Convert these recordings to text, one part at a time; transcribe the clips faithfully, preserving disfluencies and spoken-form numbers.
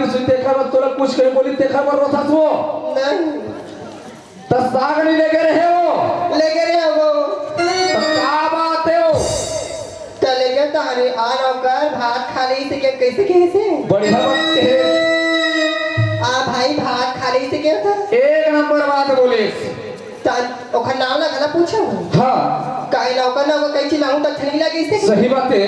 सुनते खबर तोला कुछ कहीं बोली ते खबर रोथा सो। नहीं। त साग नहीं लेके रहे हो। लेके रहे हो। त का बात है हो? त लेके तारे आ नौकर भात खा ले इसे के कैसे कैसे? बढ़िया बात है। आ भाई भात खा ले इसे के था? एक नंबर बात बोले। त ओखर नाम ला घला पूछो। हाँ। काहे नौकर नौकर कहीं चिल्लाऊं त अच्छा नहीं लगे इसे? सही बात है।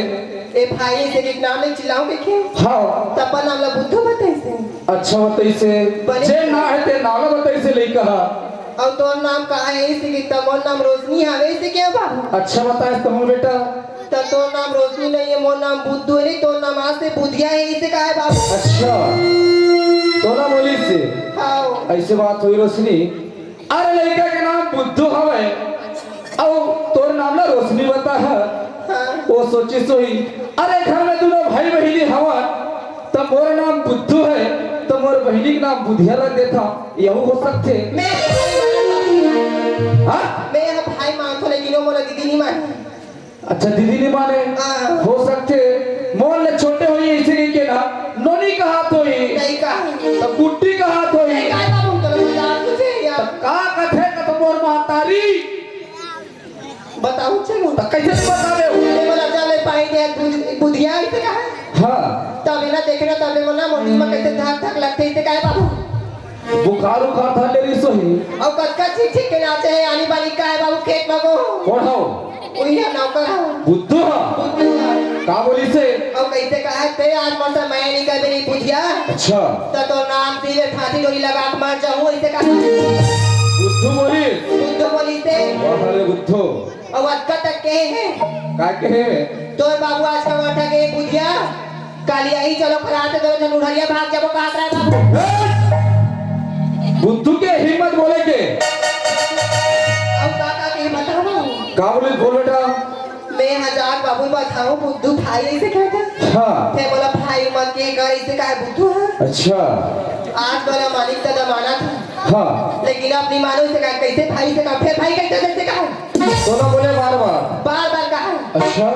ए भाई, इसे के नाम नहीं चिल्लाऊं के क्यों? हाँ। त अपन नाम ला बुद्धू बताइसे। अच्छा बताइसे। बने जे ना है ते नाम ला बताइसे लइका हा। अउ तोर नाम का है इसे के? त मोर नाम रोशनी हवे इसे के बाबू। अच्छा बताइस त मोर बेटा। त तोर नाम रोशनी नहीं है, मोर नाम बुद्धू है नहीं, तोर नाम आज से बुधिया है इसे का है बाबू। अच्छा। तोला बोलिसे। हाँ। ऐसे बात हुई रोशनी। अरे लइका के नाम बुद्धू हवय, अउ तोर नाम ला रोशनी बता ह। हाँ। वो सोचिस होही, अरे घर में दूनों भाई बहिनी हवन, त मोर नाम बुद्धू है, त मोर बहिनी के नाम बुधिया रख देथा, यहू हो सकथे। मैं भाई मानत हूँ। हाँ? मैं ह भाई मानथो, लेकिन वो मोला दीदी नहीं मानी। अच्छा, दीदी नहीं माने। हाँ। हो सकथे, मोर ले छोटे होही, इसे नहीं के ना, नोनी कहात होही। नहीं कहा। त गुड्डी कहात होही। नहीं कहा बाबू, तो मजाक तुझे यार। त का कथे कत मोर महतारी? बताऊं चलूं? त कैसे नहीं बतावे हो? ये वाला जाले पाई दे बुध-, बुधिया इसे कहा। हाँ। तब ना देखे ना, तब ना मोटी में कैसे धक धक लगथे इसे कहा बाबू। बुखार उखार धर ले रही सोही। अउ कतका ठीक ठीक के नाचे है, आनी बानी का है बाबू खेत में को? कौन हो? वही है नौकर हो। बुद्धू हो? बुद्धू हो। का बोलिसे? अउ कैसे कहा है, ते आज मौसम मैं नहीं कर मेरी बुधिया। अच्छा। त तो नाम पी ले फांसी डोरी लगा के मर जाऊं, ऐसे कहा। बुद्धू बोली? बुद्धू बोलिसे। वाह रे बुद्धू। अउ अतका तक कहे हे। का कहे हे? तोर बाबू आज का माठा के बुधिया, काली आही चलो खराते दोनों झन उढ़रिया भाग जाबो कहत रहे बाबू। ए! बुद्धू के हिम्मत बोले के। अउ का का के बताओ? का बोले बोल बेटा? मैं हजार बाबू बताऊं बुद्धू भाई ऐसे कहता। हाँ। फिर बोला भाई मत के कर ऐसे कहा बुद्धू है। अच्छा। आज बोला मालिक का जमाना था। हाँ। लेकिन अपनी मानो से कहा कैसे भाई से कहा, फिर भाई कैसे कैसे कहा? दोनों बोले बार बार। बार बार कहा। अच्छा।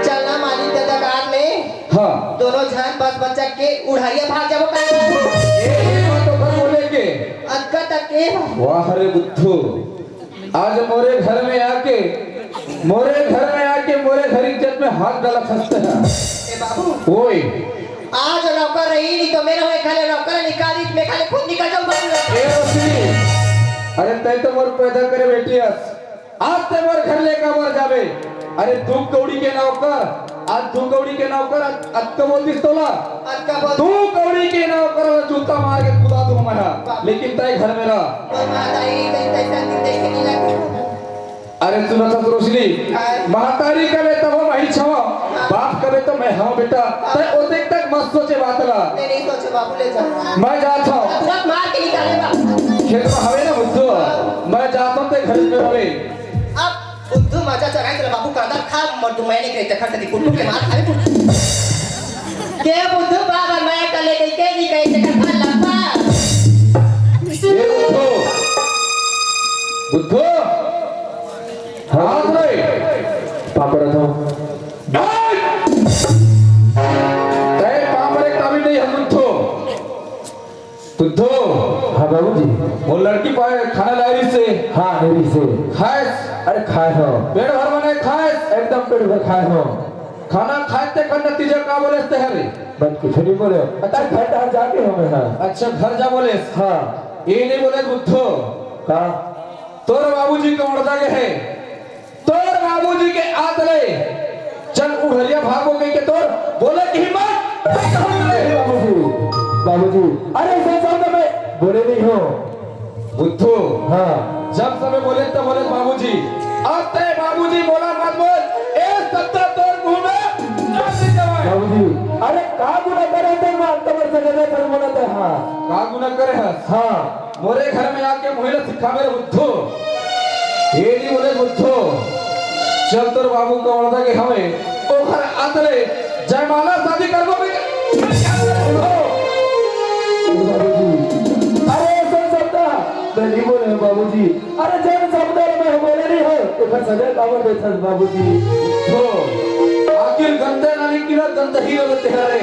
चलना मालिक ददकार में। हाँ। दोनों झन बस बच्चा के उढ़ाइया भाग जाबो का। ए, ये बात तो घर बोले के। अक्का तक के। वाह रे बुद्धू। आज मोरे घर में आके, मोरे घर में आके, मोरे घर इज्जत में हाथ डाला खस्ता है। ए बाबू। ओए। आज नौकर रही नहीं तो मेरा हुए खाले नौकर निकाली, मैं खाले खुद निकल जाऊँ बाबू। ए रोशनी, अरे तै तो मोर पैदा करे बेटी हस। आज ते मोर घर ले काबर जाबे? अरे दू कौड़ी के नौकर, आज दू कौड़ी के नौकर, अत-, अतका बोल दिस तोला। अतका बोल दू कौड़ी के नौकर ला जूता मार के कुदा दूं मैं हा। लेकिन तै घर में रह। मोर महतारी तै तैसा दिन देखे नहीं लगता। अरे सुनत हस रोशनी, काय? महतारी कबे तब हम ही छवा, बाप कबे तो मैं हूँ बेटा। तै ओतेक तक मत सोचे बात ला। मैं नहीं सोचे बाबू, ले जा। मैं जात हूँ। तुरंत मार के निकाले बाबू। खेत में हवे ना बुद्धू, मैं जात हूँ ते घर में हवे। अब बुद्धू मजा चढ़ाई तेरा बाबू का अंदर खा, मर तू मैंने के चक्कर से कुटुम के मार खाए कुटुम। के बुद्धू बाबा मैं कले के के नहीं कहे चक्कर खा लपा। ए बुद्धू, बुद्धू, हाँ। हाथ रे। पापड़ था। ए! ए, पापड़ एक ताबीज नहीं हम बुद्धू। बुद्धू। हाँ बाबूजी। वो लड़की पाए खाना ला रही से। हाँ, मेरी से। खाएस? अरे खाए हो। पेट भर मने खाएस? एकदम पेट भर खाए हो। खाना खाए ते का नतीजा का बोले ते हरे? बस कुछ नहीं बोले। अच्छा, घर घर जाके हमें हाँ। अच्छा, घर जा बोले। हाँ। ये नहीं बोले बुद्धू। का? तोर बाबूजी का उड़दा के है। तोर बाबूजी के आत ले चल उढ़रिया भागो कह के तोर बोले की हिम्मत। बाबूजी, बाबूजी, अरे ऐसे शब्द में बोले नहीं हो। बुद्धू, हाँ। जब समय बोले तब बोले बाबूजी। अब ते बाबूजी बोला मत बोल। ए शब्द तोर मुंह में ना नहीं जवाए। बाबूजी, अरे का गुना करे ते मार तबर से करे पर बोला ते हाँ। का गुना करे है? हाँ। मोरे घर में आके मोहिला सिखावे रे बुद्धू। ए नहीं बोले बुद्धू। चल तोर बाबू का उड़दा के हवे। ओखर आत ले जयमाला शादी करबो भी। अरे ऐसा शब्द मैं नहीं बोले हूँ बाबूजी। अरे जन शब्द मैं बोले नहीं हो। ओखर सजा काबर देथस बाबूजी। बुद्धू। आखिर गंदे नाली की ना गंदगी हो तेरे।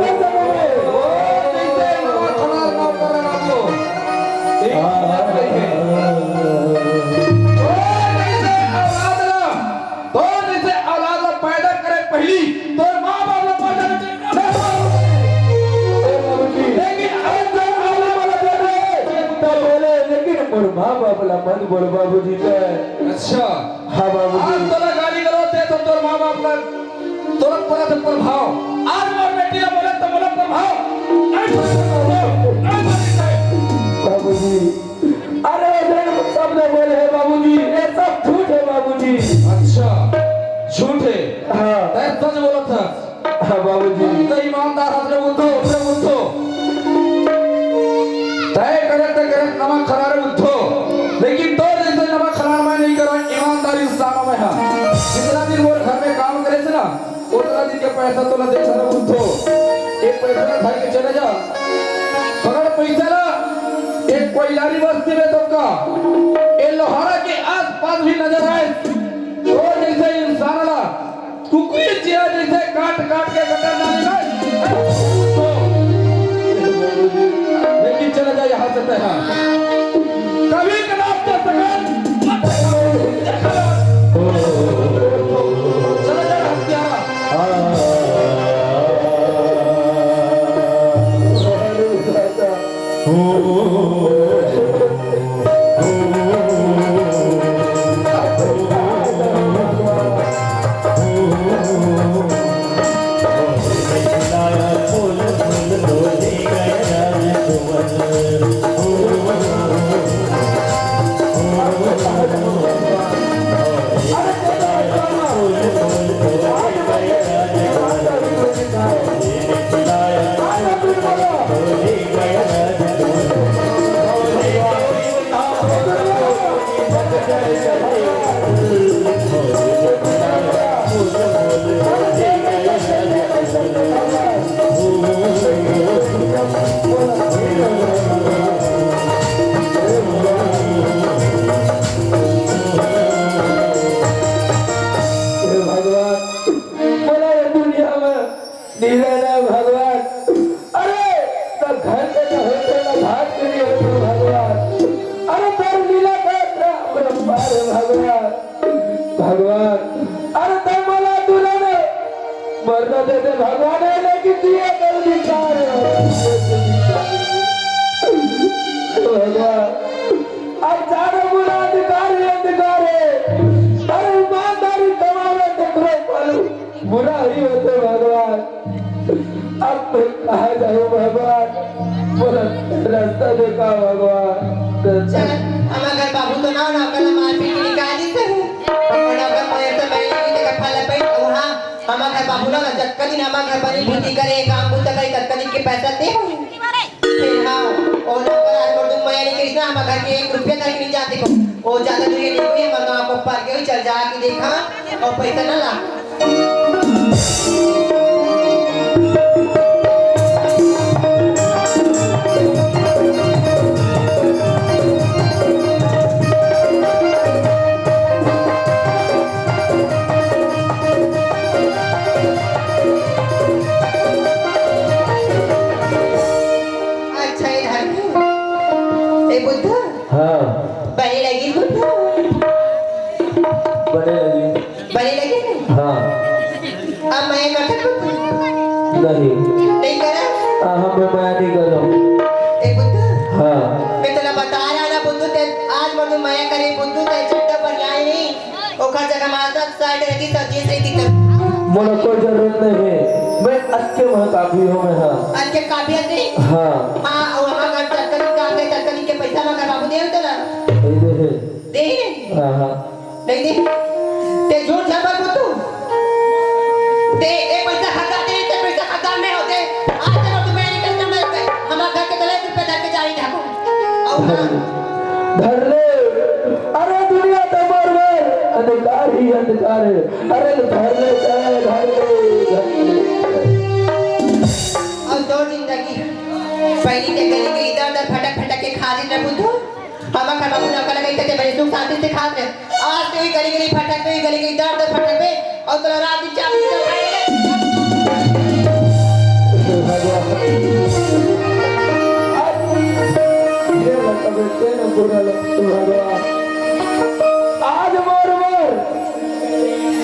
ओ, जइसे नवा खनार नवा करना जो। एक बात कही है। ओ, जइसे औलाद ला, तो जइसे औलाद ला पैदा करे पहली, तोर माँ बाप ला पैदा करे। ए बाबूजी। लेकिन अगर तोर औलाद ला पैदा करे, तो बोले, लेकिन मोर माँ बाप ला मत बोल बाबूजी ते। अच्छा। हाँ बाबूजी। आज तोला गाली गलौज दे तो तोर माँ बाप ला तोला परत प्रभाव। आज मोर बेटी ला बोले तो मोला प्रभाव। नहीं पड़े तो बोलो, नहीं पड़े तो। बाबूजी, अरे ये सब न बोले है बाबूजी, ये सब झूठ है बाबूजी। अच्छा, झूठ है। हाँ। तै सच बोलत हस। हाँ बाबूजी। तै ईमानदार हस रे बुद्धू, रे बुद्धू। तै करे तै करे नमक खरार बुद्धू। लेकिन तोर जइसे नमक खरार मैं नहीं करा, ईमानदार इंसान मैं हाँ। जितना दिन मोर घर में काम करे से ना, ओतना दिन के पैसा तोला देख सकत हूँ। एक पैसा ला धर के चले जा। पकड़ पैसा ला। एक कोइलारी बस्ती में तो का, ए लोहारा के आसपास भी नजर आए। तो जइसे इंसान ला कुकुरी चिया जइसे काट काट के गटर डाले ना। तो लेकिन चले जा यहाँ से तैं। कभी कदार तो सकल मत चला जा हत्यारा। हे भगवान, मोला ये दुनिया में नीला ना भगवान। अरे, ना घर के ना होते, ना भात के लिए होते भगवान। अरे, तोर लीला का इतना अपरंपार है भगवान। भगवान, अरे, तैं मोला दुल्हन मरना दे दे भगवान, है लेकिन दिए कर अधिकार है। भगवान, अब चारों बुरा अधिकार है, अधिकार है। अरे, ईमानदारी कमावे तो करो, मालूम बुरा ही होते भगवान। अब मैं कहाँ जाऊँ भगवान? बोला, रास्ता देखा भगवान। चल, हमर घर बाबू तो ना, नौकर ला मार पीट के निकाल दिस हे। और नौकर मोर से मैं लेके तेकर फल पे, और हाँ, हमर घर बाबू ना, जतका दिन हमर घर बनी भूती करे, काम बूता करे, ततका दिन के पैसा दे। फिर हाँ, ओ नौकर आज मोर दुख मया नहीं करिस ना, हमर घर के एक रुपया तक नहीं जाते को। ओ ज्यादा दूर ये नहीं हुई, हमर गाँव को पार के हुई, चल जा के देखा, और पैसा ना ला। अच्छा, ये धर। ए बुद्धू। हाँ। बने लगिस बुद्धू। बने लगिस। बने लगिस? हाँ। अब मया करथस बुद्धू? नहीं। नहीं करस? आ, हम मैं मया नहीं करों। ए बुद्धू। हाँ। मैं तोला बता रहा ना बुद्धू, ते आज मधु मया करे बुद्धू, ते चड्डा पर आए नहीं। ओखर जगह मार दस साठ रहती, सब जींस रहती तब। मोला कोई जरूरत नहीं है, मैं अतके में काफी हूँ मैं, हाँ। अतके काफी है नहीं? हाँ। हाँ, और हमर घर ततका दिन काम दे, ततका दिन के पैसा हमर घर बाबू दे होते ना? नहीं दे है। दे ही नहीं? हाँ, हाँ। नहीं दे। ते झूठ झबर को तू। ते ए पैसा हजार दे, ते पैसा हजार में होते। आज तक तू मेरी कस्टमर है, हमर घर के तले तू पैदा के जा ही ढाको। और हाँ। धर ले। अरे दुनिया तो मरबे, अंधकार ही अंधकार है। अरे तो धर ले, धर ले, धर ले। अब दो जिंदगी, पहली ते गली गली इधर उधर भटक भटक के खा रही रह बुद्धू। हम खा बाबू नौकर लगे ते बड़े सुख शांति से खात रहे। आज तो ही गली गली भटक गई, गली गली इधर उधर भटक गई। और तोला रात दिन चाबी से खाए ले। भगवान, आज ये मतलब तेरे बुरा लगता भगवान। आज मोर मोर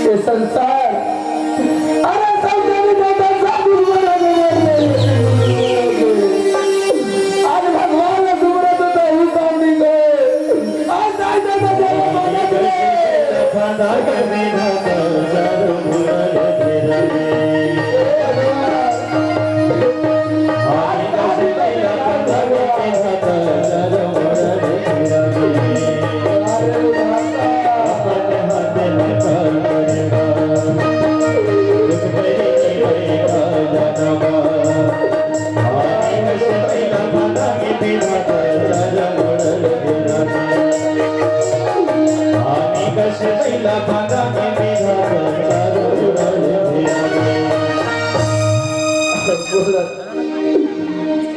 ये संसार, अरे सब जगह जाता, सब ऊपर आ गया। आज भगवान ने सुमरत तो ही काम नहीं करे। आज जाए जाता जाए मानत रे।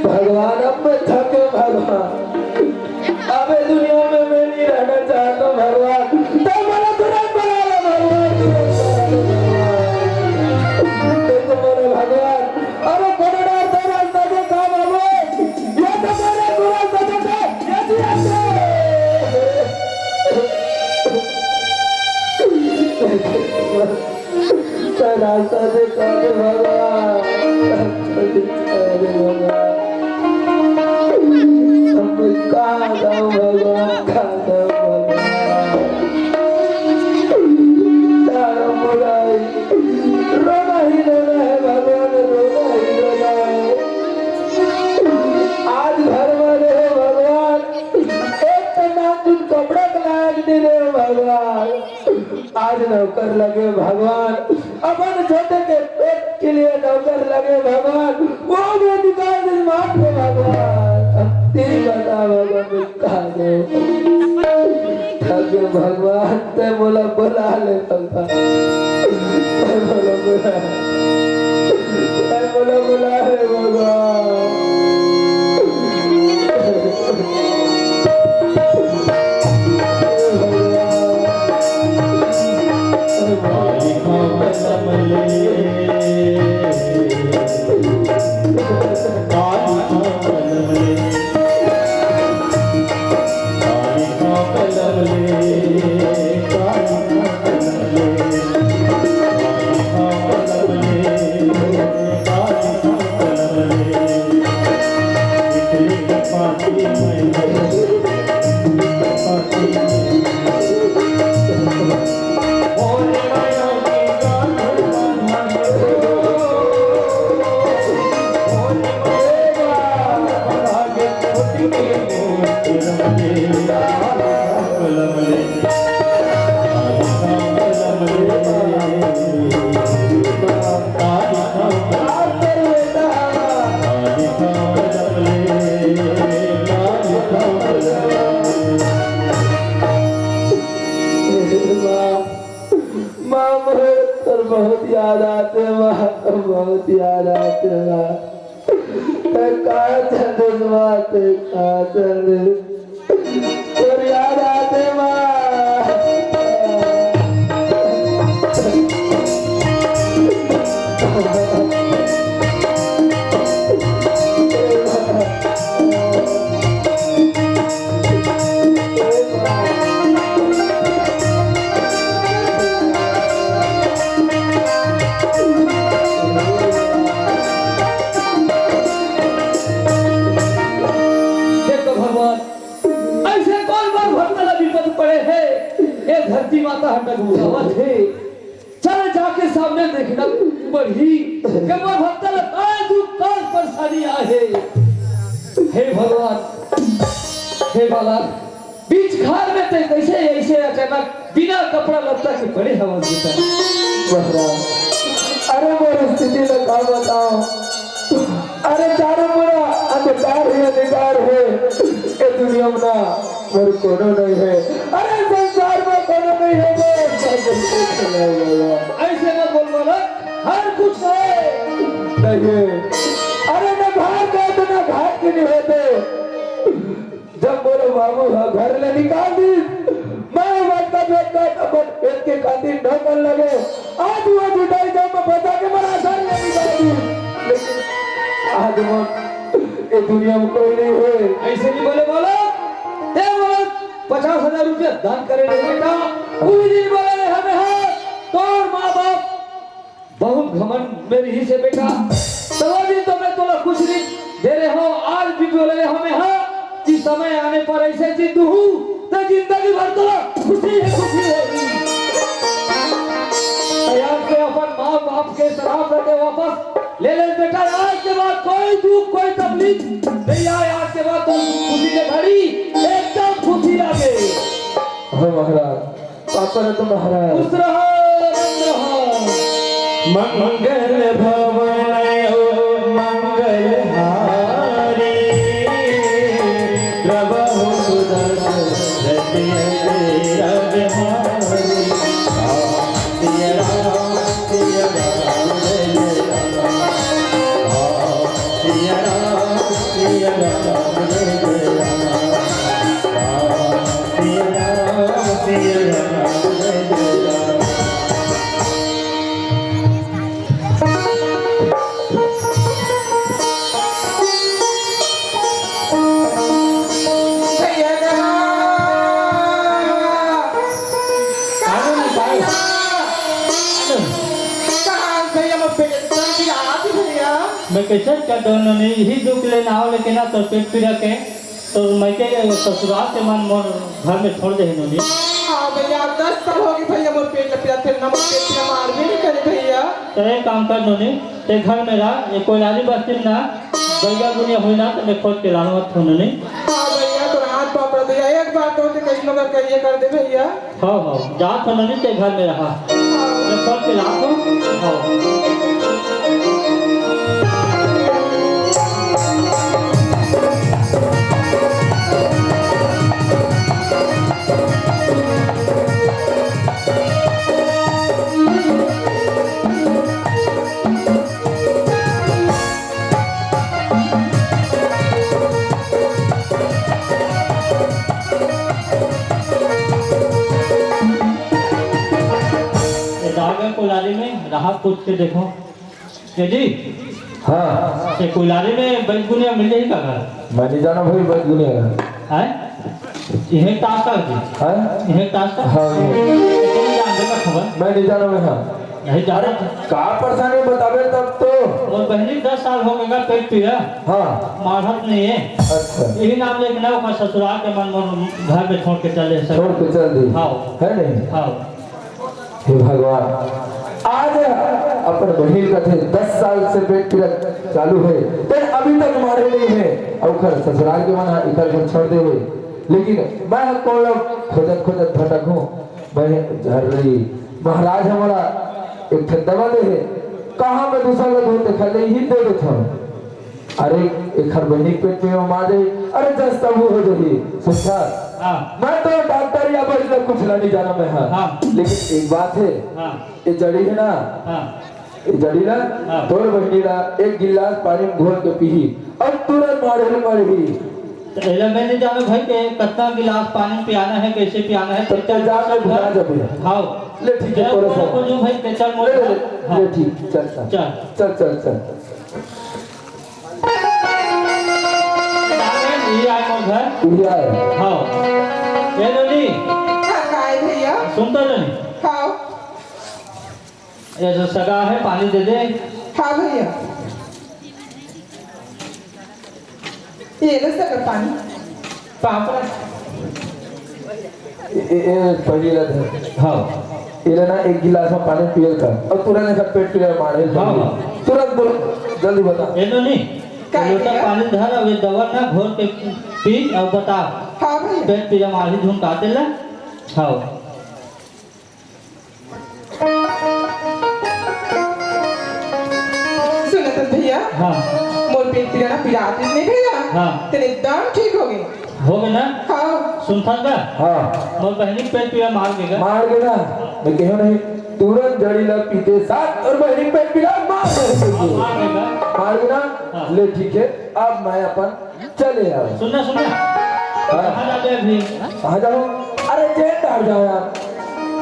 भगवान, अब मैं थके भगवान, अब ये दुनिया में मैं नहीं रहना चाहता भगवान। तो मेरा तुरंत बना लो भगवान, तुरंत बना लो भगवान। तुरंत बना लो भगवान। अरे कोनो डर तो रास्ता दे का बाबू? ये तो मेरा पूरा सजा था, ये जी रास्ता। तो रास्ता दे का दे भगवान? अरे भगवान। अब कहाँ जाऊँ भगवान, कहाँ जाऊँ भगवान? तारा मोराई। रोना ही रोना है भगवान, रोना ही रोना है। आज घर वाले हो भगवान, एक तो नानचुन कपड़ा के लायक नहीं रहे भगवान। आज नौकर लगे भगवान, अपन छोटे के पेट के लिए नौकर लगे भगवान, वो भी निकाल दे मार दे भगवान। अब तेरी बता भगवान, कहाँ गए? थक गए भगवान, ते मोला बुला ले भगवान। ते मोला बुला, ते मोला बुला ले भगवान। माँ, माँ, मोर तोर बहुत याद आते माँ, बहुत याद आते माँ। ते कहाँ चल दे माँ, ते कहाँ चल दे? तोर याद आते माँ। देख तो भगवान, ऐसे कौन बार भक्ता ला विपद पड़े हे? ये धरती माता ह डगमगावत हे। चल जाके सामने देखना पड़ही, के मोर भक्ता ला काय दुख, काय परेशानी आहे। हे भगवान, हे बालक, बीच खार में ते कैसे ऐसे अचानक बिना कपड़ा लत्ता के पड़े हवस बेटा? महाराज, अरे मोर स्थिति ला का बताओ? अरे चारों मुड़ा अंधकार ही अंधकार हे, ए दुनिया में ना मोर कोनो नहीं हे। अरे संसार में कोनो नहीं ऐसे मत बोल बालक, हर कुछ है। नहीं है। अरे, ना घर का तो ना घाट के नहीं होते। जब मोरो बाबू ह घर ले निकाल दी, मैं बचका बचका अपन पेट के खातिर नौकर लगे। आज वो जुटाई जब मैं बचा के मरा घर ले निकाल दी। लेकिन आज वो ये दुनिया में कोई नहीं है। ऐसे नहीं बोले बालक, ते बोले पचास हजार रुपया दान करे रे बेटा, कोई नहीं बोले रे हमें, हाँ, तोर माँ बाप बहुत घमंड में रहिस हे बेटा। तब दिन तो मैं तोला कुछ नहीं दे रहे हो, आज भी बोले रहे हमें, हाँ, कि समय आने पर ऐसे जिंदू हूँ तो जिंदगी भर तोला खुशी है, खुशी है। तैयार से अपन माँ बाप के शराब लेके वापस ले ले बेटा। आज के बाद कोई दुख, कोई तकलीफ नहीं आए। आज के बाद तो खुशी के घड़ी एकदम खुशी लागे। हाँ महाराज, पापा ने तो महाराज। खुश रहो, रंग रहो। मंगल भवन मंगलहारी, प्रभु दशरथ अग्रहारी। सिया राम, सिया राम, जय जय राम। सिया राम, सिया राम, जय जय राम। सिया राम, सिया राम, जय जय राम। भैया कहाँ? कहाँ भैया? कहाँ भैया? मैं पेट पीरा भैया। मैं कैसे कर दो नोनी, यही दुख लेना हो, लेकिन ना तो पेट पीरा के तो मैं के ससुराल के मन मोर घर में छोड़ दे नोनी। हाँ भैया, दस साल हो गए भैया, मोर पेट पीरा, फिर ना मोर पेट पीरा मार भी नहीं करे भैया। तो एक काम कर नोनी, ते घर में रह, ये कोइलारी बस्ती में ना, बैगा गुनिया हुई ना, तो मैं खोज के लाऊंगा थो नोनी। हाँ भैया, तो रात बाप रे भैया, एक बार तो ते कहीं मगर कहिए कर दे भैया। हाँ, हाँ, जात हो नोनी, ते घर में रहा। मैं फोन पे लात हूँ। हाँ। ये दाग है कुलारी में, रहा पूछ के देखो। ये जी? हाँ। ये कुलारी में बैगुनिया मिल जाएगा का? मैं नहीं जाना भाई बैगुनिया का। हैं? यह तास का जी? हैं? यह तास का? हाँ, ये। तुम जान दे का खबर? मैं नहीं जाना मैं, हाँ। नहीं जाना। अरे, का परेशानी बतावे तब तो। और बहनी दस साल हो गए पेट पीरा। हाँ। मारत नहीं है। अच्छा। यही नाम लेके ना ओकर ससुराल के मन मोर घर में छोड़ के चले सर। छोड़ के चल दी। हाँ। है नहीं? हाँ। हे भगवान, आज अपन बहिन कथे दस साल से पेट पीरा चालू है, ते अभी तक मारे नहीं है, अउ ओकर ससुराल के मन हा इकर घर छोड़ दे हुए। लेकिन मैं हा कोन ला खोजत खोजत भटक हूँ, मैं झर रही। महाराज हमारा एक ठन दवा दे है, कहाँ मैं दूसरा लोग होते खा ले ही दे देता हूँ। अरे, एखर बहिनी के पेट में मार दे। अरे, जस तब वो हो जाही। सुनता? हाँ। मैं तो डॉक्टर या वैद्य कुछ ला नहीं जाना मैं, हाँ। हाँ। लेकिन एक बात है, हाँ। ये जड़ी है ना, हाँ। ये जड़ी ना, हाँ। तोर बहिनी ला एक गिलास पानी में घोल के पीही, अब तुरंत मारे मरही। तो एला मैं नहीं जाना भाई के कितना गिलास पानी पियाना है, कैसे पियाना है, तो तो तेजाब में भुला जाबे। हाँ। ले ठीक है, ले, तोरे को, साथ। को जो भाई के चल मोर ले, ले, ले, हाँ। ले ठीक, चल, चल। चल। चल, चल, चल। ये आए मोर घर। ये आए। हाँ। ए नोनी। हाँ, काय भैया? सुन तो नोनी। हाँ। ये जो सगा है, पानी दे दे। हाँ भैया। ये ले सगा पानी। पापड़ा। ए, ए, ए, पहिली ला धर। हाँ। एला ना एक गिलास में पानी पियल कर। अउ तुरंत एकर पेट पीरा मारे हाँ, लगही। हाँ। तुरंत बोल, जल्दी बता। ए नोनी, काय लोटा भैया? पानी धर, अउ ये दवा ना घोर के पी, अउ बता। हाँ भैया। पेट पीरा मारही धुन का तेला? हाँ। सुनत हस भैया? हाँ। मोर पेट पीरा ना पीरात नहीं भैया। हाँ। तेने एकदम ठीक हो गए। हो गए ना? हाँ। सुनथस गा? हाँ। मोर बहिनी के पेट पीरा मार के गा। मार के ना, मैं कहेंव नहीं, तुरंत जड़ी ला पीते साथ तोर बहिनी के पेट पीरा मार दे। हाँ, मार के गा। मार के ना? हाँ। ले ठीक है, अब मैं अपन चले आवे। सुनना, सुनना। हाँ। कहाँ जाबे अभी? कहाँ जाहूँ? अरे जेल डहर जाहूँ यार।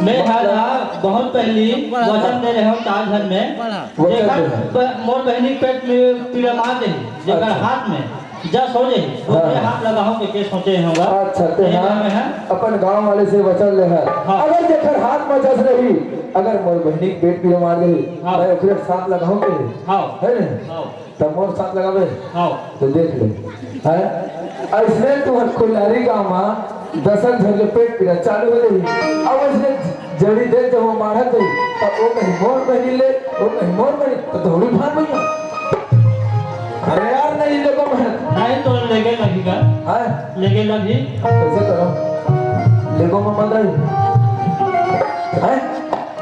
मैं हा ना बहुत पहली वचन दे रहेंव चार झन में। वचन जेकर दे रहे। ब-, मोर बहिनी के पेट में पीरा मार देही, जेकर अच्छा। हाथ में जस हो जाही, वो हाँ। मैं हाथ लगाहूँ के, के सोचे हँव गा। अच्छा, ते यही हाँ, नाम है। अपन गाँव वाले से वचन ले हस। हाँ। अगर जेकर हाथ में जस रही, अगर मोर बहिनी के पेट पीरा मार देही, हाँ। मैं ओकरे साथ लगाहूँ के। हाँ। है ना? हाँ। तब मोर साथ लगाबे। हाँ। तो देख ले। हैं? अइसने तुँहर कुल्हारी गाँव मा दस झन के पेट पीरा चालू हो जाही। अब अइसने जड़ी दे जब वो मारत होही, तब वो कही मोर बहिनी ले, वो कही मोर बहिनी, तो दौड़ी भाग भैया। अरे यार, नहीं लेगो मैं। नहीं तो लेगे लगही गा। हैं? लेगे लगही। कैसे करो? लेगो मैं मत रही। हैं?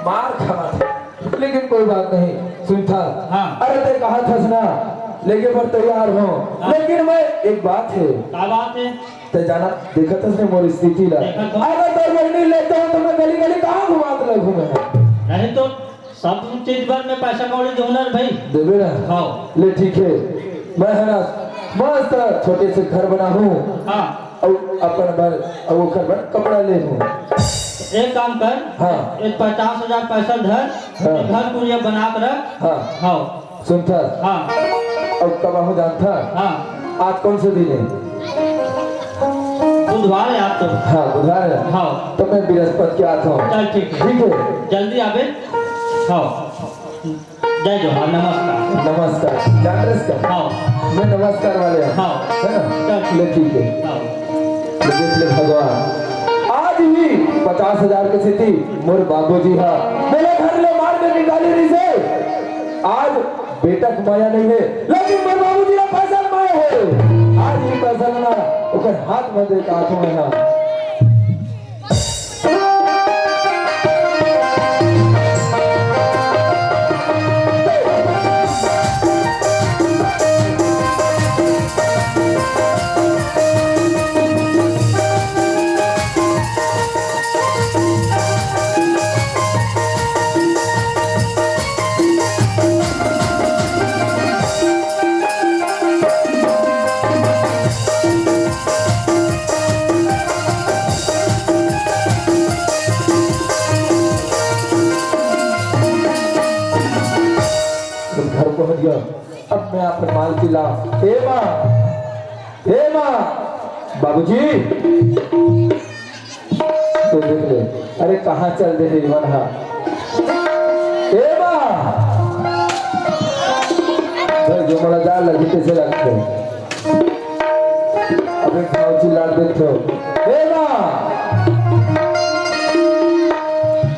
मार खाना था। लेकिन कोई बात नहीं, सुनथस। हाँ। अरे ते कहत हस ना, लेगे बर तैयार हँव। हाँ। लेकिन मैं एक बात है। का बात है? ते जानत, देखत हस ना मोर स्थिति ला। देखत हँव। अगर तोर बहिनी लेते हो तो मैं गली गली कहाँ घुमात ला घूमे? नहीं तो सब चीज बर मैं पैसा कौड़ी दूँ ना रे भाई। देबे ना? हाँ। ले ठीक है, मैं है ना मस्त छोटे से घर बनाहूँ। हाँ। अउ अपन बर, अउ ओकर बर कपड़ा लेहूँ। एक काम कर, हाँ। एक पचास हजार पैसा धर, हाँ। घर कुरिया बना के रख। हाँ। हाँ। सुनथस? हाँ। अब कब आहूँ जानथस? हाँ। आज कौन से दिन है? बुधवार है आज तो। हाँ, बुधवार है। हाँ। तो मैं बृहस्पति के आत हँव। चल ठीक है। ठीक है। जल्दी आबे। हाँ। जय जोहार, नमस्कार। नमस्कार। जान रहे इसका? हाँ। मैं नमस्कार वाले हँव। हाँ। है ना? चल। ले ठीक है। हाँ। ले देख ले भगवान, आज ही पचास हजार के सेती मोर बाबूजी हा मोला घर ले मार के निकाली रहिसे। आज बेटा के मया नहीं है, लेकिन मोर बाबूजी ला पैसा के मया है। आज ही पैसा ला ओकर हाथ में दे के आत हँव मैं हा। घर पहुंच गया। अब मैं अपन मालकिन ला, ए माँ, ए माँ, बाबूजी, तो देख ले, अरे कहाँ चल दे हे मन हा? ए माँ, भाई जो मला जा लगी तइसे लगथे। अबे खाओ चिल्ला दे तो। ए माँ।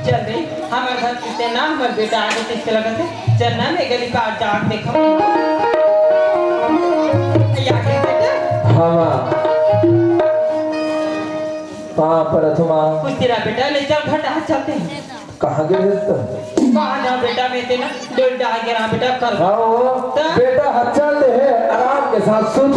चल दे, हमर घर किते ना, हमर बेटा आगे तइसे लगथे। चल ना, मैं गली पार जाके देखो। या के बेटा? हाँ माँ। पाँव परत हँव माँ। कुछ तेरा बेटा ले चल, घटा चलते हैं। कहाँ गे हे तो? कहाँ जा बेटा, मैं तेला डोल डाल के रहा बेटा, कल। हाँ वो त? बेटा हचल दे हे, आराम के साथ सुत।